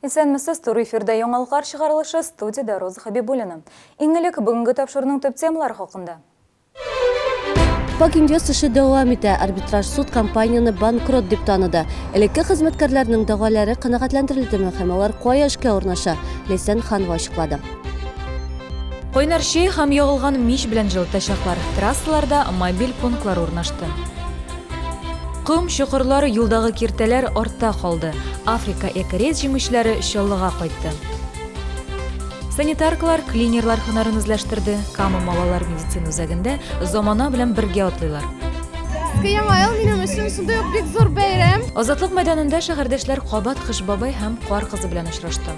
Исәнмесез, туры эфирда яңалыклар чыгарылышы, студиядә Роза Хәбибуллина. Иң элек бүгенге тапшыруның төп темалары хакында. Пак Инвест эше дәвам итә. Арбитраж суд компанияне банкрот дип таныды. Элекке хезмәткәрләрнең дәгъвалары канәгатьләндерелдеме һәм алар кая эшкә урнаша? Ләйсән Ханова ачыклады. Кайнар чәй һәм ягылган мич белән җылытачаклар. Трассаларда мобиль пунктлар урнашты. Ком, чокырлар, юлдагы киртәләр артта калды. Африка Экорейс җиңүчеләре Чаллыга кайтты. Санитаркалар клинерлар һөнәрен үзләштерде. Кама балалар медицина үзәгендә замана белән бергә атлыйлар. Иске Яңа ел минем өчен шундый ук бик зур бәйрәм. Азатлык мәйданында шәһәрдәшләр кабат Кыш бабай һәм Кар кызы белән очрашты.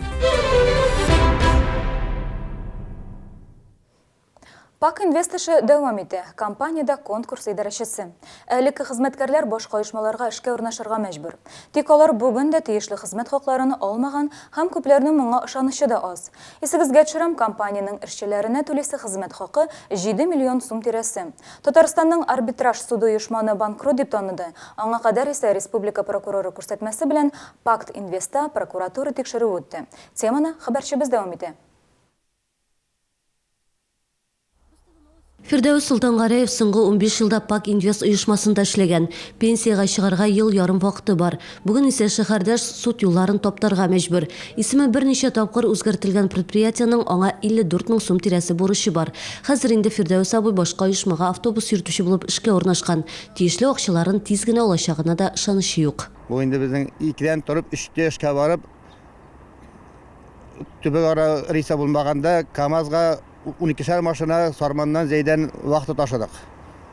Пак Инвест эше дәвам итә. Компаниядә конкурс идарәчесе. Элекке хезмәткәрләр башка оешмаларга эшкә урнашырга мәҗбүр. Тик алар бүген дә тиешле хезмәт хакларын алмаган һәм күпләрнең моңа ышанычы да аз. Исегезгә төшерәм, компаниянең эшчеләренә түлисе хезмәт хакы 7 миллион сум тирәсе. Татарстанның Арбитраж суды оешманы банкрот дип таныды. Аңа кадәр исә республика прокуроры күрсәтмәсе белән Пакт Инвестта прокуратура тикшерүе үтте. Теманы хәбәрчебез дәвам итә. Фирдәвес Солтангарәев соңгы 15 елда Пак Инвест оешмасында эшләгән. Пенсиягә чыгарга ел ярым вакыты бар. Бүген исә шәһәрдәш суд юлларын таптарга мәҗбүр. Исеме берничә тапкыр үзгәртелгән предприятиенең аңа 54 мең сум тирәсе бурычы бар. Хәзер инде Фирдәвес абый башка оешмага автобус йөртүче булып эшкә урнашкан. Тиешле акчаларын тиз генә алачагына да ышанычы юк. Бу инде безнең икедән торып, өчтә эшкә барып, Төбәкара рейса булмаганда КАМАЗга уникешәр машина Сарманнан, Зәйдән вахта ташыдык.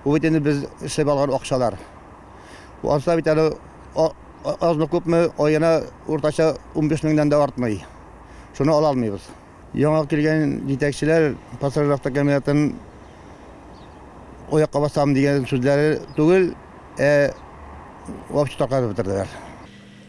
Бу бит инде без эшләп алган акчалар. Бу ансы да бит әле азмы-күпме аена уртача 15 меңнән дә артмый. Шуны ала алмыйбыз. Яңа килгән җитәкчеләр пассажир автокомбинатын аякка басам дигән сүзләре түгел, ә вообще таркатып бетерделәр.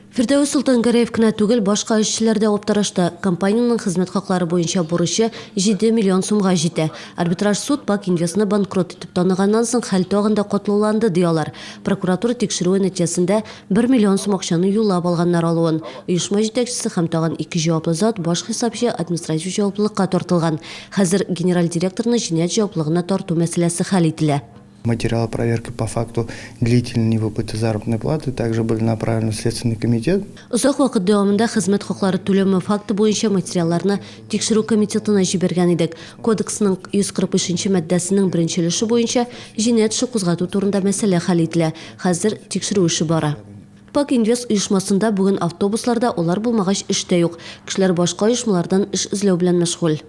Фирдәвес Солтангәрәев кенә түгел, башка эшчеләр дә аптырашта. Компаниянең хезмәт хаклары буенча бурычы 7 миллион сумга җитә. Арбитраж суд Пак Инвестны банкрот итеп таныганнан соң хәл тагын да катлауланды, ди алар. Прокуратура тикшерүе нәтиҗәсендә бер миллион сум акчаны юллап алганнар алуын. Оешма җитәкчесе һәм тагын ике җаваплы зат, баш хисапчы административ җаваплылыкка тартылган. Хәзер генераль директорны җинаять җаваплылыгына тарту мәсьәләсе хәл ителә. Материалы проверки по факту длительной невыплаты заработной платы также были направлены в Следственный комитет. Озак вакыт дәвамында хезмәт хаклары түләмәү факты буенча материалларны Тикшерү комитетына җибәргән идек. Кодексның 145 нче маддәсенең беренче өлеше буенча җинаять эше кузгату турында мәсьәлә хәл ителә. Хәзер тикшерү эше бара. Пак Инвест оешмасында бүген автобуслар да, алар булмагач эш тә юк. Кешеләр башка оешмалардан эш эзләү белән мәшгуль.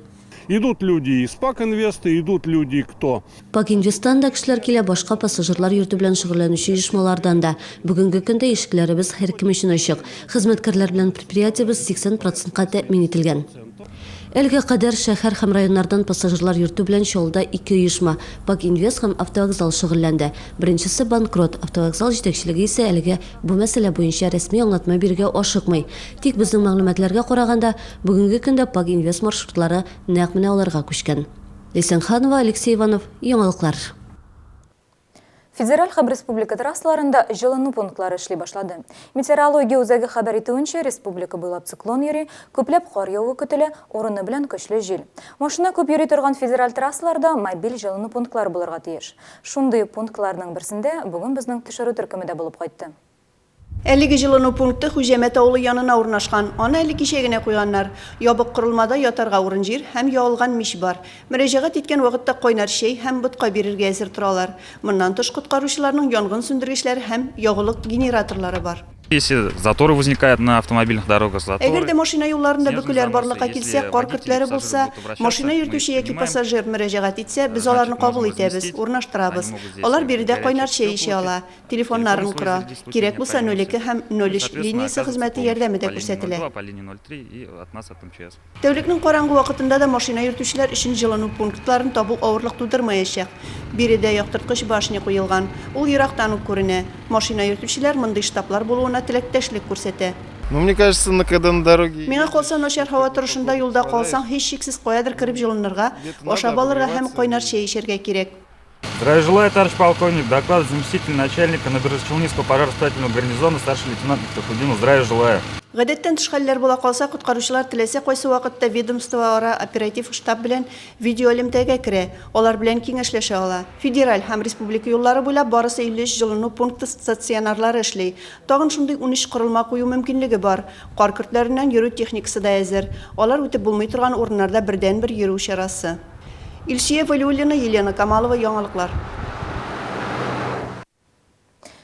Идут люди из Пак Инвеста, идут люди кто? Пак Инвесттан да кешеләр килә, башка пассажирлар йөртү белән шөгыльләнүче оешмалардан да. Бүгенге көндә ишекләребез һәркем өчен ачык. Хезмәткәрләр белән предприятиебез 80 процентка тәэмин ителгән. Әлегә кадәр шәһәр һәм районнардан пассажирлар йөртү белән Чаллыда ике оешма, Пак Инвест һәм Автовокзал шөгыльләнде. Беренчесе банкрот, Автовокзал җитәкчелеге исә әлегә бу мәсьәлә буенча рәсми аңлатма бирергә ашыкмый. Тик безнең мәгълүматларга караганда, Бүгенге көндә ПАГ-Инвест маршрутлары нәкъ менә аларга күчкән. Ләйсән Ханова, Алексей Иванов, Яңалыклар. Федераль һәм республика трассаларында җылыну пунктлары эшли башлады. Метеорология үзәге хәбәр итүенчә, республика буйлап циклон йөри, күпләп кар явуы көтелә, урыны белән көчле җил. Машина күп йөри торган федераль трассаларда мобиль җылыну пунктлары булырга тиеш. Шундый пунктларның берсендә бүген безнең төшерү төркеме дә булып кайтты. Әлеге җылыну пункты Хуҗәмәт авылы янына урнашкан. Аны әле кичә генә куйганнар. Ябык корылмада ятарга урын-җир һәм ягылган мич бар. Мөрәҗәгать иткән вакытта кайнар чәй һәм ботка бирергә әзер торалар. Моннан тыш, коткаручыларның янгын сүндергечләре һәм ягулык генераторлары бар. Если заторы возникают на автомобильных дорогах, заторы. Әгәр дә машина юлларында бөкеләр барлыкка килсә, кар көртләре булса, машина йөртүче яки пассажир мөрәҗәгать итсә, без аларны кабул итәбез, урнаштырабыз. Алар биредә кайнар чәй эчә ала. Телефоннарын кора. Кирәк булса, 02 һәм 03 линиясе хезмәте ярдәме дә күрсәтелә. Тәүлекнең караңгы вакытында да машина йөртүчеләр өчен җылыну пунктларын табу авырлык тудырмаячак. Биредә яктырткыч башня куелган. Ул ерактан ук күренә. Машина йөртүчеләр мондый штаблар булуына теләктәшлек күрсәтә. Миңа калса, начар һава торышында юлда калсаң, һичшиксез каядыр кереп җылынырга, ашап алырга һәм кайнар чәй эчәргә кирәк. Здравия желаю, товарищ полковник. Доклад заместитель начальника Набережночелнинского пожароспасательного гарнизона старший лейтенант Мифтахутдинов. Здравия желаю. Гадәттән тыш хәлләр була калса, коткаручылар теләсә кайсы вакытта ведомствоара оператив штаб белән видеоэлемтәгә керә, алар белән киңәшләшә ала. Федераль һәм республика юллары буйлап барысы 53 җылыну пункты стационарлары эшли. Тагын шундый 13 корылма кую мөмкинлеге бар. Кар көртләреннән йөрү техникасы да әзер. Алар үтеп булмый торган урыннарда бердәнбер йөрү чарасы. Илсөя Вәлиуллина, Елена Камалова, Яңалыклар.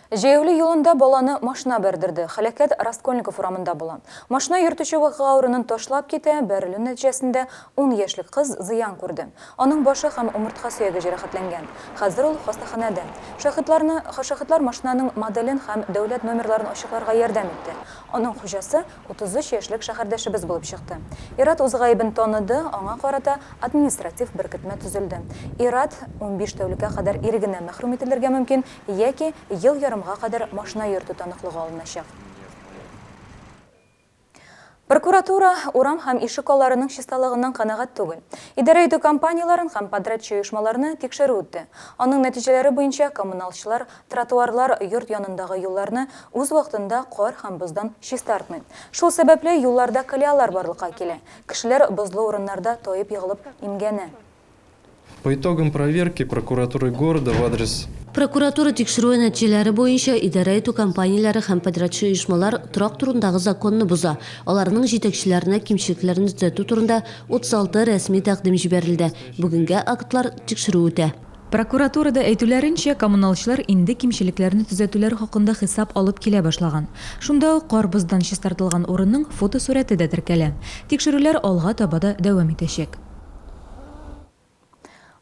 Җәяүле юлында баланы машина бәрдерде. Һәлакәт Раскольников урамында була. Машина йөртүче вакыйга урынын ташлап китә, бәрелү нәтиҗәсендә ун яшьлек кыз зыян күрде. Аның башы һәм умыртка сөяге җәрәхәтләнгән. Хәзер ул хастаханәдә. Шаһитларны шаһитлар машинаның моделен һәм дәүләт номерларын ачыкларга ярдәм итте. Аның хуҗасы, 33 яшьлек шәһәрдәшебез булып чыкты. Ир-ат үз гаебен таныды, аңа карата административ беркетмә төзелде. Ир-ат 15 тәүлеккә кадәр ирегеннән мәхрүм ителергә мөмкин яки ел ярымга кадәр машина йөртү таныклыгы алыначак. Прокуратура урам һәм ишек алларының чисталыгыннан канәгать түгел. Идарә итү компанияләрен һәм подрядчы оешмаларны тикшерү үтте. Аның нәтиҗәләре буенча коммуналчылар тротуарлар, йорт янындагы юлларны үз вакытында кар һәм боздан чистартмый. Шул сәбәпле юлларда колеялар барлыкка килә. Кешеләр бозлы урыннарда таеп егылып имгәнә. По итогам проверки прокуратурой города в адрес Прокуратура тикшерүе нәтиҗәләре буенча, идарә итү компанияләре һәм подрядчы оешмалар торак турындагы законны боза. Аларның җитәкчеләренә кимчелекләрне төзәтү турында 36 рәсми тәкъдим җибәрелде. Бүгенгә актлар тикшерү үтә. Прокуратурада әйтүләренчә, коммуналчылар инде кимчелекләрне төзәтүләр хакында хисап алып килә башлаган. Шунда ук кар-боздан чистартылган урынның фотосурәте дә теркәлә. Тикшерүләр алга таба да дәвам итәчәк.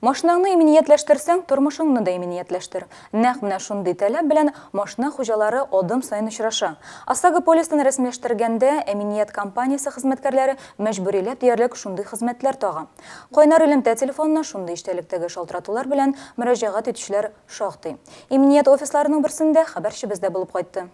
Машинаңны иминиятләштерсәң, тормышыңны да иминиятләштер. Нәкъ менә шундый таләп белән машина хуҗалары адым саен очраша. ОСАГО полисын рәсмиләштергәндә, иминият компаниясе хезмәткәрләре мәҗбүриләп диярлек шундый хезмәтләр тага. Кайнар элемтә телефонына шундый эчтәлектәге шалтыратулар белән мөрәҗәгать итүчеләр шактый. Иминият офисларының берсендә хәбәрчебез дә булып кайтты.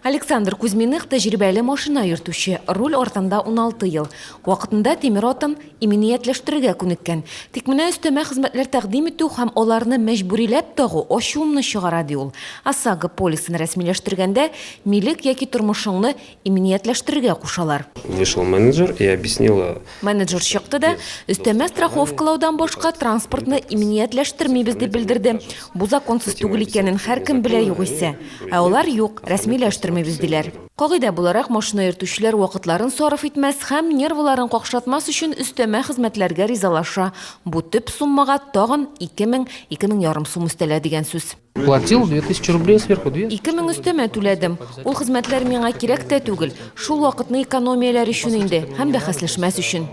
Александр Кузьминых тәҗрибәле машина йөртүче, руль артында 16 ел. Вакытында тимер атын иминиятләштерергә күнеккән. Тик менә өстәмә хезмәтләр тәкъдим итү һәм аларны мәҗбүриләп тагу ачуымны чыгара, ди ул. ОСАГО полисын рәсмиләштергәндә милек яки тормышыңны иминиятләштерергә кушалар. Вышел менеджер и объяснила. Менеджер чыкты да, өстәмә страховкалаудан башка транспортны иминиятләштермибез дип белдерде. Бу законсыз түгел икәнен һәркем белә югыйсә. Ә алар юк, рәсмиләштермибез диләр. Кагыйдә буларак, машина йөртүчеләр вакытларын сарыф итмәс һәм нервыларын какшатмас өчен өстәмә хезмәтләргә ризалаша. Бу төп суммага тагын 2000, 2000 ярым сум өстәлә дигән сүз. Платил 2000 рублей сверху, две. 2000 өстәмә түләдем. Ул хезмәтләр миңа кирәк тә түгел. Шул вакытны экономияләр өчен инде һәм бәхәсләшмәс өчен.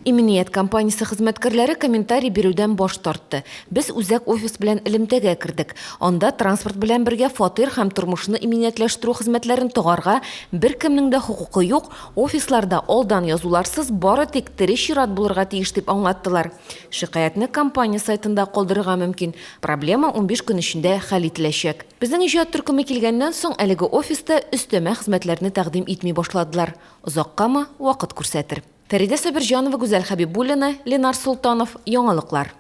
Иминият компаниясе хезмәткәрләре комментарий бирүдән баш тартты. Без үзәк офис белән элемтәгә кердек. Анда транспорт белән бергә фатир һәм тормышны иминиятләштерү хезмәтләрен тагарга беркемнең дә хокукы юк, офисларда алдан язуларсыз бары тик тере чират булырга тиеш дип аңлаттылар. Шикаятьне компания сайтында калдырырга мөмкин. Проблема 15 көн эчендә хәл ителәчәк. Безнең иҗат төркеме килгәннән соң, әлеге офиста өстәмә хезмәтләрне тәкъдим итми башладылар. Озаккамы, вакыт күрсәтер. Фәридә Сабирҗанова, Гүзәл Хәбибуллина, Ленар Солтанов, Яңалыклар.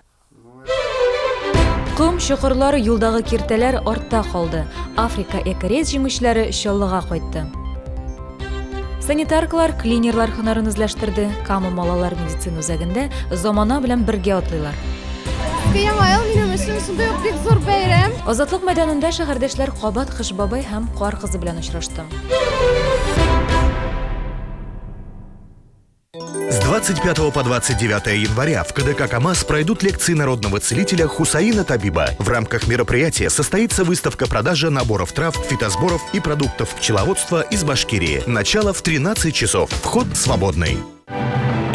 Ком, чокырлар, юлдагы киртәләр артта калды. Африка Экорейс җиңүчеләре Чаллыга кайтты. Санитаркалар клинерлар һөнәрен үзләштерде. Кама балалар медицина үзәгендә замана белән бергә атлыйлар. Яңа ел минем өчен шундый ук бик зур бәйрәм. Азатлык мәйданында шәһәрдәшләр кабат Кыш бабай һәм Кар кызы белән очрашты. С 25 по 29 января в КДК КАМАЗ пройдут лекции народного целителя Хусаина Табиба. В рамках мероприятия состоится выставка-продажа наборов трав, фитосборов и продуктов пчеловодства из Башкирии. Начало в 13 часов. Вход свободный.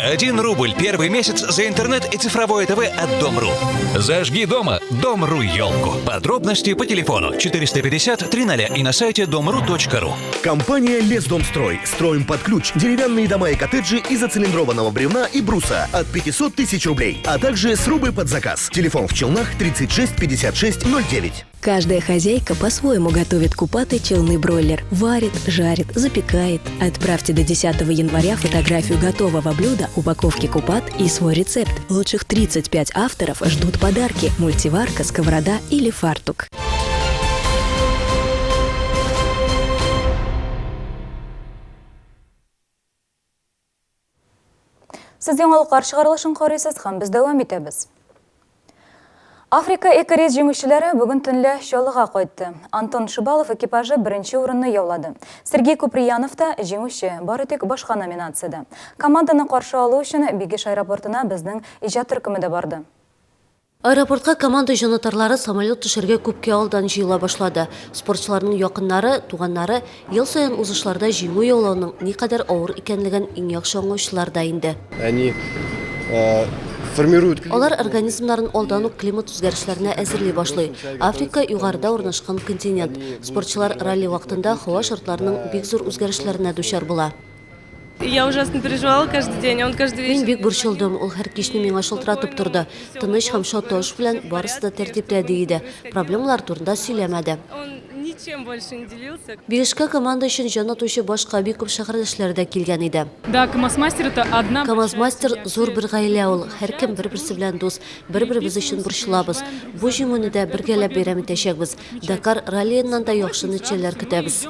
1 рубль первый месяц за интернет и цифровое ТВ от Дом.ру. Зажги дома Дом.ру елку. Подробности по телефону 450 300 и на сайте domru.ru. Компания «Лесдомстрой». Строим под ключ деревянные дома и коттеджи из оцилиндрованного бревна и бруса от 500 тысяч рублей, а также срубы под заказ. Телефон в Челнах 36 56 09. Каждая хозяйка по-своему готовит купаты челны бройлер. Варит, жарит, запекает. Отправьте до 10 января фотографию готового блюда, упаковки купат и свой рецепт. Лучших 35 авторов ждут подарки – мультиварка, сковорода или фартук. Сез яңалыклар чыгарылышын карыйсыз һәм без дәвам итәбез. Африка Экорейс җиңүчеләре бүген төнлә Чаллыга кайтты. Антон Шибалов экипажы беренче урынны яулады. Сергей Куприянов та җиңүче, бары тик башка номинациядә. Команданы каршы алу өчен Бигеш аэропортына безнең иҗат төркеме дә барды. Аэропортка команда җанатарлары самолет төшәргә күпкә алдан җыела башлады. Спортчыларның якыннары, туганнары ел саен узышларда җиңү яулауның никадәр авыр икәнлеген иң яхшы аңлаучылар да инде. Они формируют. Алар организмнарын алдан ук климат үзгәрешләренә әзерли башлый. Африка, югарыда урнашкан континент. Спортчылар ралли вакытында һава шартларының бик зур үзгәрешләренә дучар була. Я ужасно переживала каждый день, он каждый Мин вечер. бик борчылдым, ул һәр кичне миңа шылтыратып торды. Тыныч һәм шат тавыш белән барысы да тәртиптә, ди иде. Проблемалар турында сөйләмәде. Он ничем больше не делился. Бигешкә команда өчен җан атучы башка бик күп шәһәрдәшләр дә килгән иде. Да, КамАЗ-мастер это одна КамАЗ-мастер зур бер гаилә ул, һәркем бер-берсе белән дус, бер-беребез өчен борчылабыз. Бу җиңүне дә бергәләп бәйрәм итәчәкбез. Дакар раллиеннан да яхшы нәтиҗәләр көтәбез.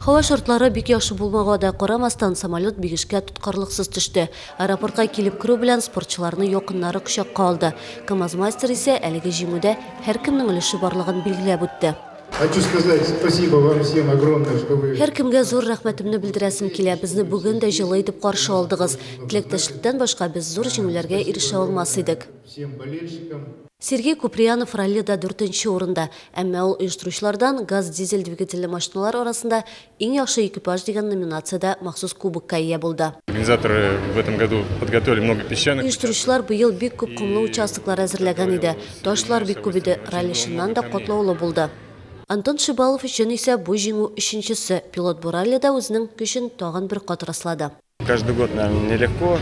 Һава шартлары бик яхшы булмауга да карамастан, самолет Бигешкә тоткарлыксыз төште. Аэропортка килеп керү белән спортчыларны якыннары кочакка алды. КамАЗ-мастер исә әлеге җиңүдә һәркемнең өлеше барлыгын билгеләп үтте. Хочу сказать спасибо вам всем огромное, что вы... Һәркемгә зур рәхмәтемне белдерәсем килә, безне бүген дә җылы итеп каршы алдыгыз. Теләктәшлектән башка без зур җиңүләргә ирешә алмас идек. Всем болельщикам. Сергей Куприянов раллида дүртенче урында. Әмма ул оештыручылардан газ-дизель двигательле машиналар арасында иң яхшы экипаж дигән номинациядә махсус кубокка ия булды. Организаторы в этом году подготовили много песчаных. Оештыручылар быел бик күп комлы участоклар әзерләгән иде. Ташлар бик күп иде, ралли чыннан да катлаулы булды. Антон Шибалов өчен исә бу җиңү өченчесе. Пилот бу раллида үзенең көчен тагын бер кат раслады. Каждый год, наверное, нелегко.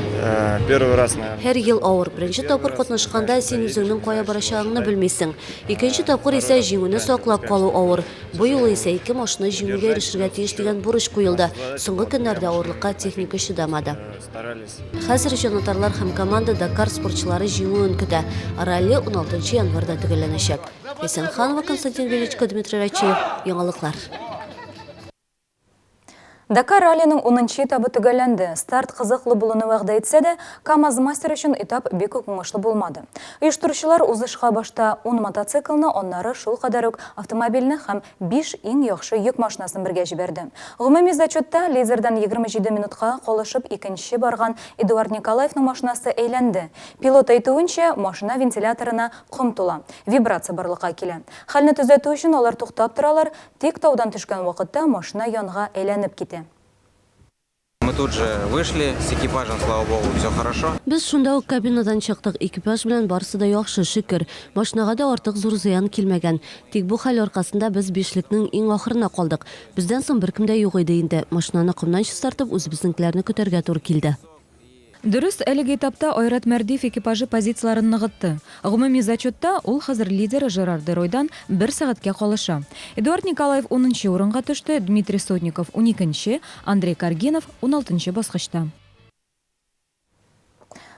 Первый раз, наверное. Һәр ел авыр. Беренче тапкыр катнашканда син үзеңнең кая барачагыңны белмисең. Икенче тапкыр исә җиңүне саклап калу авыр. Бу юлы исә ике машина җиңүгә ирешергә тиеш дигән бурыч куелды. Соңгы көннәрдә авырлыкка техника чыдамады. Хәзер җанатарлар һәм команда Дакар спортчылары җиңүен көтә. Ралли уналтынчы январьда төгәлләнәчәк. Ләйсән Ханова, Константин Величко, Дмитрий Рачеев. Яңалыклар. Дакар раллиның унынчы этабы төгәлләнде. Старт кызыклы булуны вәгъдә итсә дә, КАМАЗ-мастер өчен этап бик үк уңышлы булмады. Оештыручылар узышка башта ун мотоциклны, аннары шул кадәр үк автомобильне һәм биш иң яхшы йөк машинасын бергә җибәрде. Гомуми зачетта лидердан 27 минутка калышып икенче барган Эдуард Николаевның машинасы әйләнде. Пилот әйтүенчә, машина вентиляторына ком тула, вибрация барлыкка килә. Хәлне төзәтү өчен алар туктап торалар, тик таудан төшкән вакытта машина янга әйләнеп китә. Мы тут же вышли с экипажем, слава богу, все хорошо. Без шунда ук кабинадан чыктык, экипаж белән барысы да яхшы, шөкер. Машинага да артык зур зыян килмәгән. Тик бу хәл аркасында без бишлекнең иң ахырына калдык. Бездән соң беркем дә юк иде инде. Машинаны комнан чистартып, үзебезнекеләрне көтәргә туры килде. Дөрес, әлеге этапта Айрат Мәрдиев экипажы позицияләрен ныгытты. Гомуми зачетта ул хәзер лидер Жерар Деройдан бер сәгатькә калыша. Эдуард Николаев унынчы урынга төште, Дмитрий Сотников уникенче, Андрей Каргинов уналтынчы баскычта.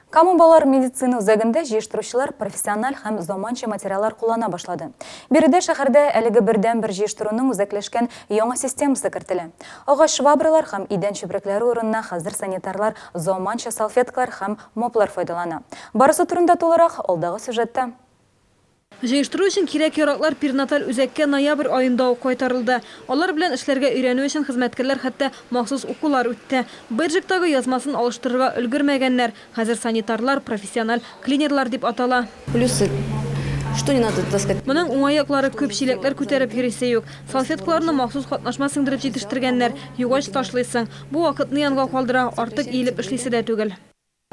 Кама балалар медицина үзәгендә җыештыручылар профессиональ һәм заманча материаллар куллана башлады. Биредә шәһәрдә әлеге бердәнбер җыештыруның үзәкләшкән яңа системасы кертелә. Агач швабралар һәм идән чүпрәкләре урынына хәзер санитарлар заманча салфеткалар һәм моплар файдалана. Барысы турында тулырак алдагы сюжетта. Җыештыру өчен кирәк-яраклар перинаталь үзәккә ноябрь аенда ук кайтарылды. Алар белән эшләргә өйрәнү өчен хезмәткәрләр хәтта махсус укулар үтте. Бэджиктагы язмасын алыштырырга өлгермәгәннәр. Хәзер санитарлар профессиональ клинерлар дип атала. Плюсы, что не надо таскать. Моның уңай яклары күп, чиләкләр күтәреп йөрисе юк. Салфеткаларны махсус катнашма сеңдереп җитештергәннәр. Югач ташлыйсың. Бу вакытны янга калдыра, артык иелеп эшлисе дә түгел.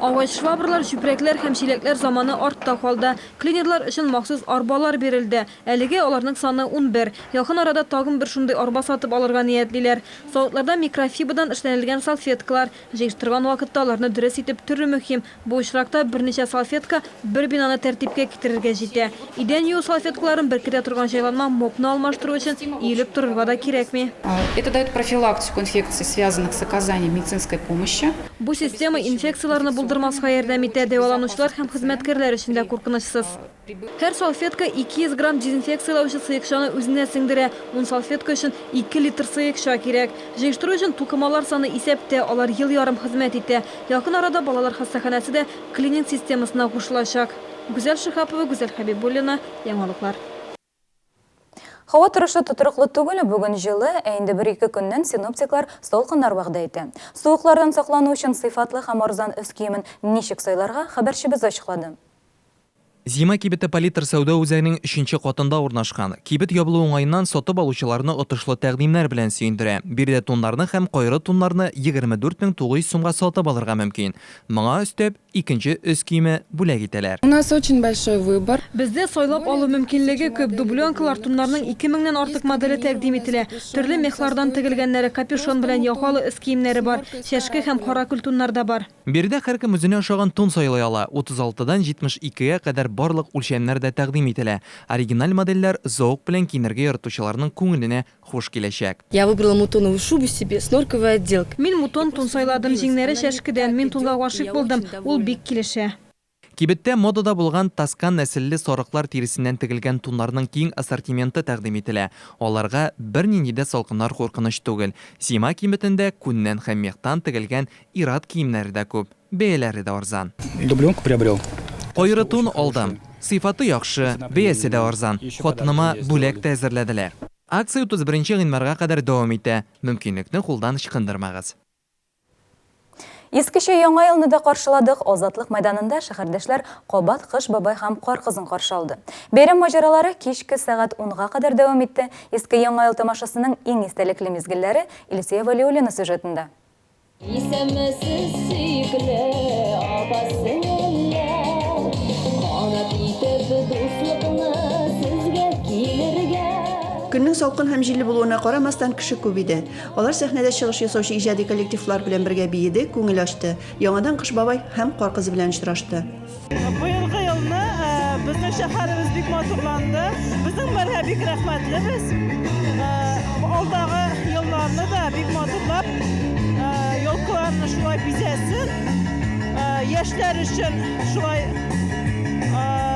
Агач швабралар, чүпрәкләр һәм чиләкләр заманы артта калды. Клинерлар өчен махсус арбалар бирелде. Әлегә аларның саны 11. Якын арада тагын бер шундый арба сатып алырга ниятлиләр. Савытларда микрофибадан эшләнелгән салфеткалар. Җыештырган вакытта аларны дөрес итеп төрү мөһим. Бу очракта берничә салфетка бер бинаны тәртипкә китерергә җитә. Идән юу салфеткаларын беркетә торган җайланма мопны алмаштыру өчен иелеп торырга да кирәкми. Это дает профилактику инфекций, связанных с оказанием медицинской помощи. Бу система инфекцияләрне булдырмаска ярдәм итә, дәваланучылар һәм хезмәткәрләр өчен дә куркынычсыз. Һәр салфетка 200 грамм дезинфекцияләүче сыекчаны үзенә сеңдерә. Ун салфетка өчен 2 литр сыекча кирәк. Җыештыру өчен тукымалар саны исәптә, алар ел ярым хезмәт итә. Якын арада балалар хастаханәсе дә клининг системасына кушылачак. Гүзәл Шиһапова, Гүзәл Хәбибуллина, Яңалыклар. Һава торышы тотрыклы түгел, бүген җылы, ә инде бер-ике көннән синоптиклар салкыннар вәгъдә итә. Суыклардан саклану өчен сыйфатлы һәм арзан өс киемен ничек сайларга, хәбәрчебез ачыклады. Зима кибете Палитр сәүдә үзәгенең өченче катында урнашкан. Кибет ябылу уңаеннан сатып алучыларны отышлы тәкъдимнәр белән сөендерә. Биредә туннарны һәм кайры туннарны 24 900 сумга сатып алырга мөмкин. Моңа өстәп, икенче өс киеме бүләк итәләр. У нас очень большой выбор. Бездә сайлап алу мөмкинлеге күп. Дубленкалар, туннарның ике меңнән артык моделе тәкъдим ителә. Төрле мехлардан тегелгәннәре, капюшон белән якалы өс киемнәре бар. Чәшке һәм каракүл туннар да бар. Биредә һәркем үзенә ошаган тун сайлый ала. 36 дан 72 гә кадәр барлык үлчәмнәр дә тәкъдим ителә. Оригиналь модельләр зәвык белән киенергә яратучыларның күңеленә хуш киләчәк. Я выбрала мутоновую шубу себе с норковой отделкой. Мин мутон тун сайладым, җиңнәре чәшкедән. Мин тунга гашыйк булдым, ул бик килешә. Кибеттә модада булган тоскан нәселле сарыклар тиресеннән тегелгән туннарның киң ассортименты тәкъдим ителә. Аларга бернинди дә салкыннар куркыныч түгел. Зима кибетендә күннән һәм мехтан тегелгән ир-ат киемнәре дә күп. Бәяләре дә арзан. Дубленку приобрел. Кайры тун алдым. Сыйфаты яхшы, бәясе дә арзан. Хатыныма бүләк тә әзерләделәр. Акция 31 нче гыйнварга кадәр дәвам итә. Мөмкинлекне кулдан ычкындырмагыз. Искечә Яңа елны да каршыладык, Азатлык мәйданында шәһәрдәшләр кабат Кыш бабай һәм Кар кызын каршы алды. Бәйрәм маҗаралары кичке сәгать унга кадәр дәвам итте. Иске Яңа ел тамашасының иң истәлекле мизгелләре Илсөя Вәлиуллина сюжетында. Исәнмесез, сөекле апа-сеңелләр, Канат итеп дуслыкны сезгә килергә. Көннең салкын һәм җилле булуына карамастан, кеше күп иде. Алар сәхнәдә чыгыш ясаучы иҗади коллективлар белән бергә биеде, күңел ачты. Яңадан Кыш бабай һәм Кар кызы белән очрашты. Быелгы елны безнең шәһәребез бик матурланды. Безнең мэрга бик рәхмәтлебез. Алдагы елларны да бик матурлап, елкаларны шулай бизәсен. Яшьләр өчен шулай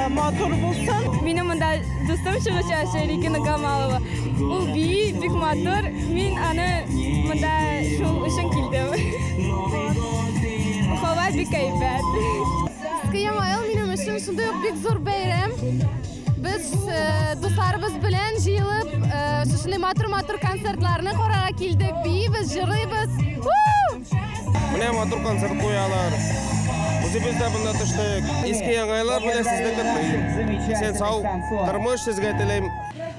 матур булсын. Минем монда дустым чыгыш ясый, Регина Камалова. Ул бии, бик матур. Мин аны монда шул өчен килдем. Һава бик әйбәт. Иске Яңа ел минем өчен шундый ук бик зур бәйрәм. Без э, дусларыбыз белән җыелып, э, шушындый матур-матур концертларны карарга килдек. Биибез, җырлыйбыз. Менә матур концерт куялар. Үзебез дә монда төштек. Иске Яңа еллар белән сезне котлыйм. Исән сау тормыш сезгә телим.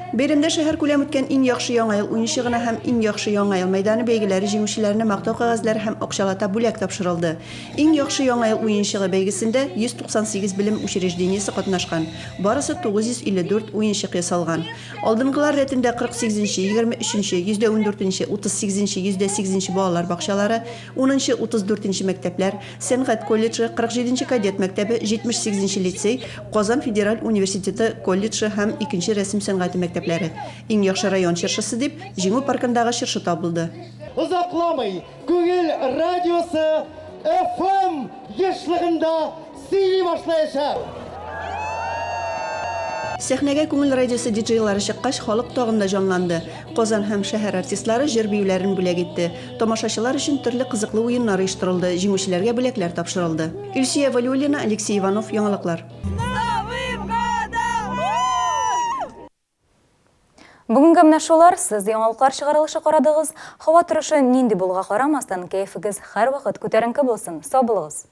Бәйрәмдә шәһәркүләм үткән Иң яхшы Яңа ел уенчыгына һәм Иң яхшы Яңа ел мәйданы бәйгеләре җиңүчеләренә мактау кәгазьләре һәм акчалата бүләк тапшырылды. Иң яхшы Яңа ел уенчыгы бәйгесендә 198 белем учреждениесе катнашкан, барысы 954 уенчык ясалган. Алдынгылар рәтендә 48 нче, 23 нче, 114 нче, 38 нче, 108 нче балалар бакчалары, унынчы, 34 нче мәктәпләр, Сәнгать колледжы, 47 нче кадет мәктәбе, 78 нче лицей, Казан федераль университеты колледжы һәм икенче рәсем сәнгате мәктәпләре. Иң яхшы район чыршысы дип, Җиңү паркындагы чыршы табылды. Озакламый Күңел радиосы FM ешлыгында сөйли башлаячак. Сәхнәгә Күңел радиосы диджейлары чыккач, халык тагын да җанланды. Казан һәм шәһәр артистлары җыр-биюләрен бүләк итте. Тамашачылар өчен төрле кызыклы уеннар оештырылды, җиңүчеләргә бүләкләр тапшырылды. Илсөя Вәлиуллина, Алексей Иванов, Яңалыклар. Бүгенгә менә шулар, сез яңалыклар чыгарылышы карадыгыз. Һава торышы нинди булуга карамастан, кәефегез һәрвакыт күтәренке булсын. Сау булыгыз!